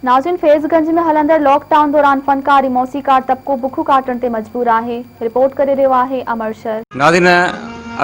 ناظرين فيض گنج ۾ هلندڙ lock down دوران فنڪار ۽ موسيقار طبقو بکون ڪاٽڻ تي مجبور آهي، رپورٽ ڪري رهيو آهي امر شر. ناظرين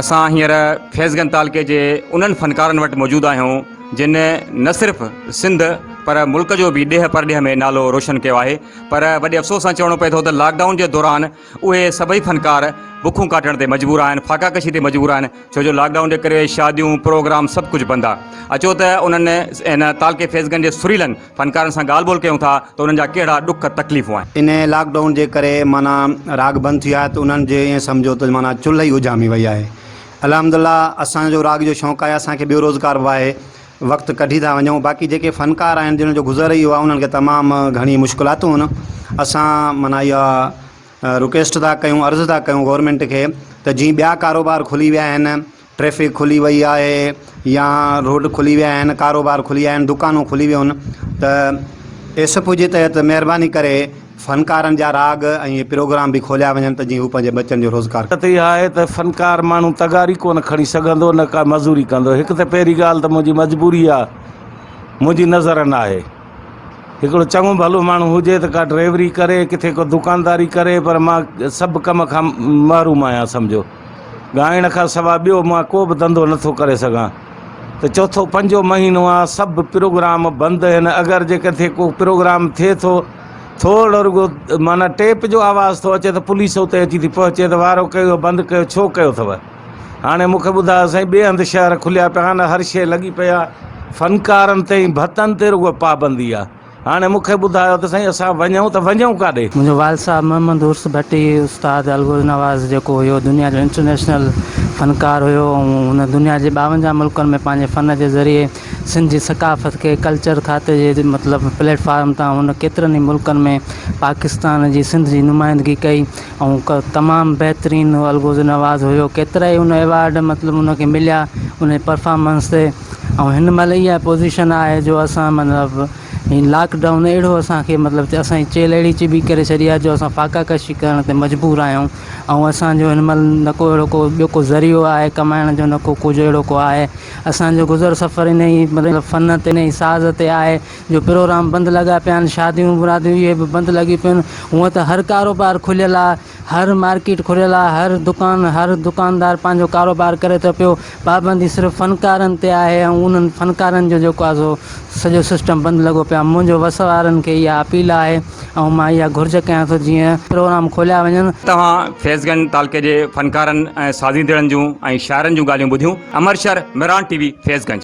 اسان هينئر فيض گنج تعلقي جي انهن فنڪارن وٽ موجود آهيون جن نه صرف سنڌ پر ملڪ جو به ڏيهه پرڏيهه ۾ نالو روشن ڪيو آهي پر وڏي افسوس سان چوڻو پئي ٿو ته لاڪ ڊائون جي دوران اهي سڀئي فنڪار بکون ڪاٽڻ تي مجبور آهن فاقا ڪشي تي مجبور آهن ڇو جو لاڪ ڊائون جي ڪري شاديون پروگرام سڀ ڪجهه بند آ اچو ته انهن هن تعلقي فيض گنج جي سريلن فنڪارن سان ڳالهه ٻولهه ڪيون ٿا ته انهن جا ڪهڙا ڏک تڪليفون آهن. انهي لاڪ ڊائون جي ڪري معنيٰ راڳ بند ٿي ويا آهي ته انهن جي ائين سمجهو ته معنيٰ چلهه ئي اجهامي وئي آهي الحمدلله اسان جو راڳ جو شوق آهي اسان کي ٻيو روزگار به آهي وقت ڪڍي ٿا وڃون باقي جيڪي فنڪار آهن جن جو گذر ئي اهو آهي انهن کي تمام گهڻي مشڪلاتون آهن اسان معنيٰ اها رڪويسٽ ٿا ڪيون عرض ٿا ڪيون گورنمينٽ کي ته جيئن ٻيا ڪاروبار کلي ويا آهن ٽريفڪ کلي وئي آهي يا روڊ کلي ويا آهن ڪاروبار کلي ويا آهن دڪانون کلي ويون آهن ته ايس ايف او جي تحت مهرباني ڪري فنڪارن جا راڳ ۽ پروگرام به کوليا وڃن ته جيئن هو پنهنجي ٻچن جو روزگار حقيقت اها آهي ته فنڪار ماڻهو تغاري ڪونه کڻي سگهندو نه ڪا مزوري ڪندو هڪ ته پهرين ڳالهه ته منهنجي مجبوري آهي منهنجي نظر ناهي. هڪڙو چڱو ڀلو ماڻهو هجي ته ڪا ڊرائيوري ڪري ڪٿي ڪو دڪانداري ڪري پر مان سڀ ڪم کان محروم آهيان سمجهو ڳائڻ کان سوا ٻيو مان ڪو به ڌنڌو نٿو ڪري سگهان ته چوٿو پنجو مهينو آ سڀ پروگرام بند آهن اگر جي ڪٿي ڪو پروگرام ٿئي ٿو ٿورو رڳو معنيٰ ٽيپ جو آواز ٿو اچي ته پوليس اتي اچي ٿي پهچي ته وارو ڪيو بند ڪيو ڇو ڪيو اٿو هاڻي مون کي ٻڌايو سائين ٻئي هنڌ شهر کليا پيا آهن هر شيء لڳي پئي آهي فنڪارن تي ۽ ڀتن تي رڳو پابندي آهي هاڻي مون کي ٻڌايو ته سائين اسان وڃون ته وڃون ڪاڏي؟ منهنجو والد صاحب محمد عرس ڀٽي استاد الغوز نواز جيڪو هيو دنيا جو انٽرنيشنل فنڪار هيو ۽ هن دنيا جي ٻاونجاهه ملڪن ۾ پنهنجي فن جي ذريعي سنڌ جي ثقافت کي ڪلچر کاتي جي مطلب پليٽ فارم تان هن ڪيترن ئي ملڪن ۾ پاڪستان جي سنڌ جي نمائندگي ڪئي ۽ تمام بهترين الغوز نواز هيو ڪيترا ئي ان ايوارڊ مطلب ان کي مليا ان پرفارمنس تي ۽ هن مهل اها پوزيشن آهي جو اسان مطلب هي لاڪ ڊائون اهڙو اسان کي مطلب اسان جي چيلهه اهڙي چٻي ڪري ڇڏي آهي جو اسان فاقا ڪشي ڪرڻ تي مجبور آهيون ۽ اسان جو هن مهل نه ڪو اهڙو ڪو ٻيو ڪو ذريعو آهي ڪمائڻ جو نه ڪو ڪجهه اهڙو ڪو آهي اسان جو گذر سفر ان ئي مطلب فن تي ان ئي ساز تي آهي جو پروگرام بند لڳا پيا آهن شاديون مراديون اهي به بند لڳي پيون آهن هونئن ته هر ڪاروبار کليل آهي هر مارڪيٽ کليل آهي هر دڪان هر دڪاندار پنهنجو ڪاروبار ڪري ٿو پيو پابندي صرف فنڪارن تي آهي ۽ انهن فنڪارن جو جيڪو آهي سو سڄو سسٽم بند لڳو پيو آهي منهنجو وس وارن کي اها اپيل آهي ۽ مان اها گهرج ڪيان ٿو جيئن پروگرام کوليا وڃن. توهان فيض گنج تعلقي جي فنڪارن ۽ سازيندڙن جون ۽ شاعرن جون ڳالهيون ٻڌيون. امر شھر، مھراڻ ٽي وي، فيض گنج.